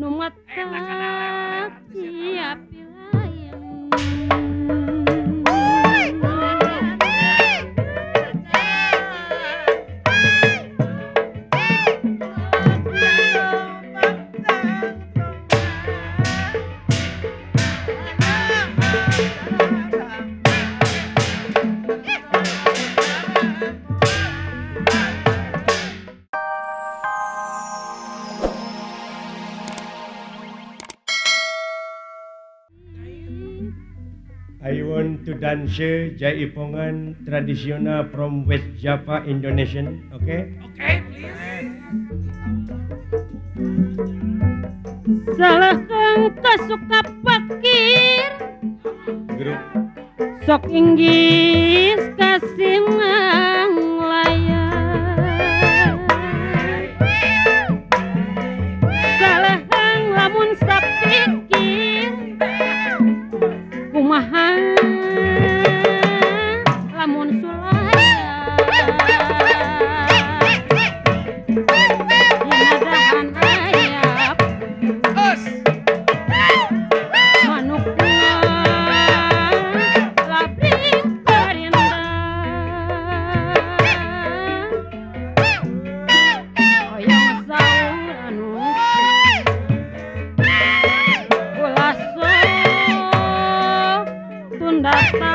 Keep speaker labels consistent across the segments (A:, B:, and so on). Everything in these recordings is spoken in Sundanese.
A: Nu matak siap lain.
B: I want to dance Jaipongan tradisional from West Java, Indonesian. Okay?
C: Okay, please.
A: Salah kang kasuka pakir.
B: Grup.
A: Sok inggis kasih manglayang. Salah kang lamun sapikir. Kumaha lamun sulaya dinadahan ayap manukna labring parindang hoyong saur anu ulah sok tunda tata.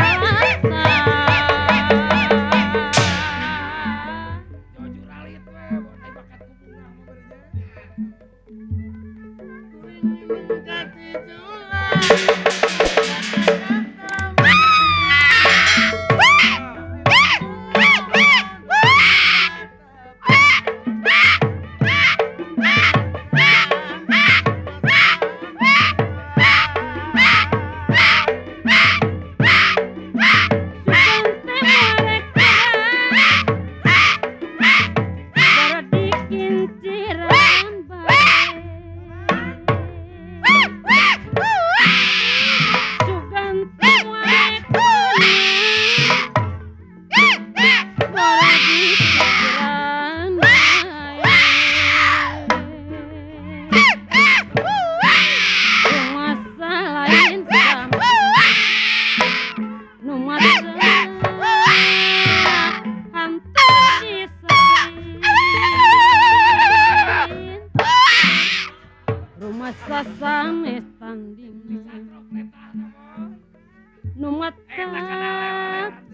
A: Nu matak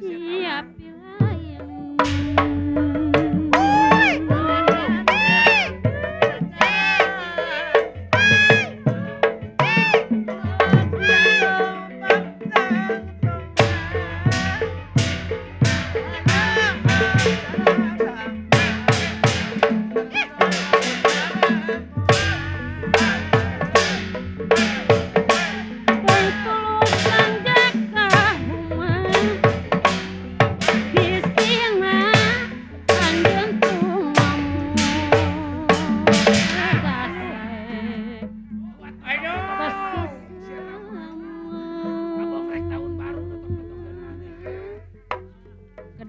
A: siap lain.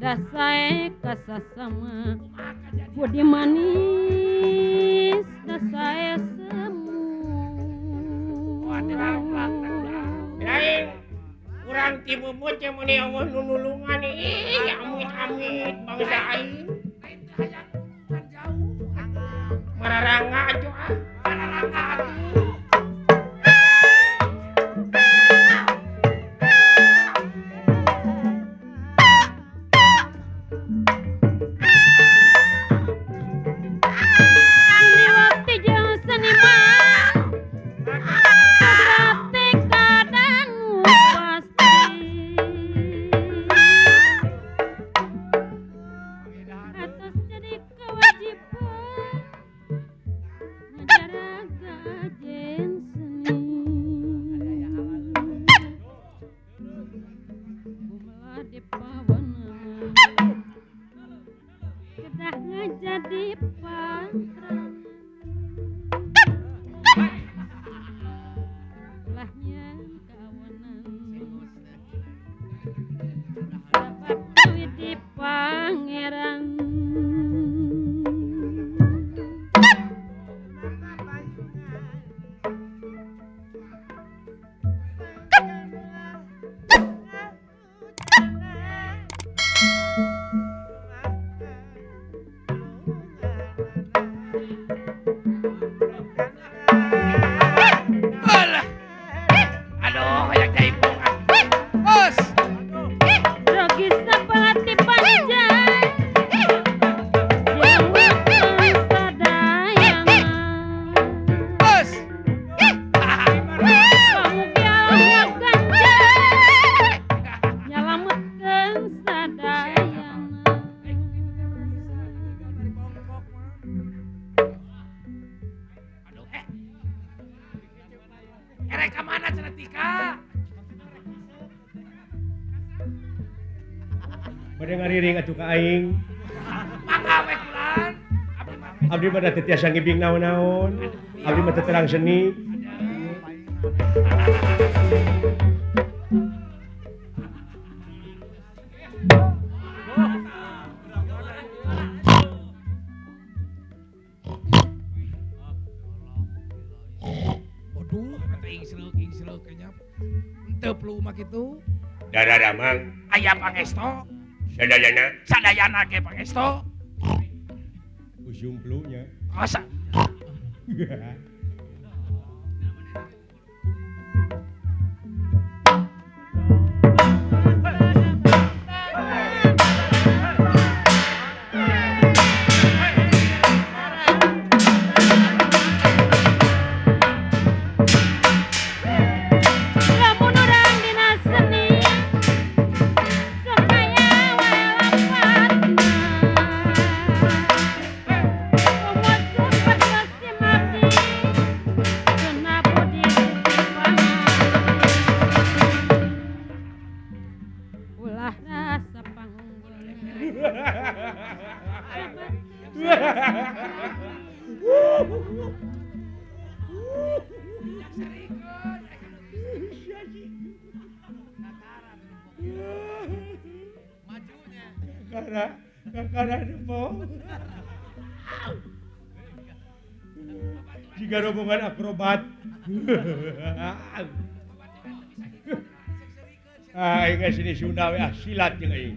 A: Dasai kasasama budi manis dasai semu.
B: Lain kurang tibu bocah meni Allah nulungan ih amit amit bangsa aing. Mararangga atuh ah, mararangga atuh. Jadi pangkrang lahnya kawanan dapat duit di pangeran. Bade ngariring atuh ka aing.
C: Mangga we kulan.
B: Abdi mah teu tiasa ngibing naon-naon. Abdi mah teu terang seni.
C: Waduh, kata ingsreuk kayaknya. Henteu perlu mah kitu.
B: Daradamang.
C: Aya pangesto.
B: Sadayana.
C: Sadayana ge pangesto.
B: Usum flu-nya.
C: Asa.
A: Lamun urang dina seni sok aya wae lapatna. Komo sempat musim abdi kena budi titipana. Ulah rasa pangunggulna.
B: Kakara depo. Jika rombongan akrobat. Ah, aing sini Sunda we ah silat jeung aing.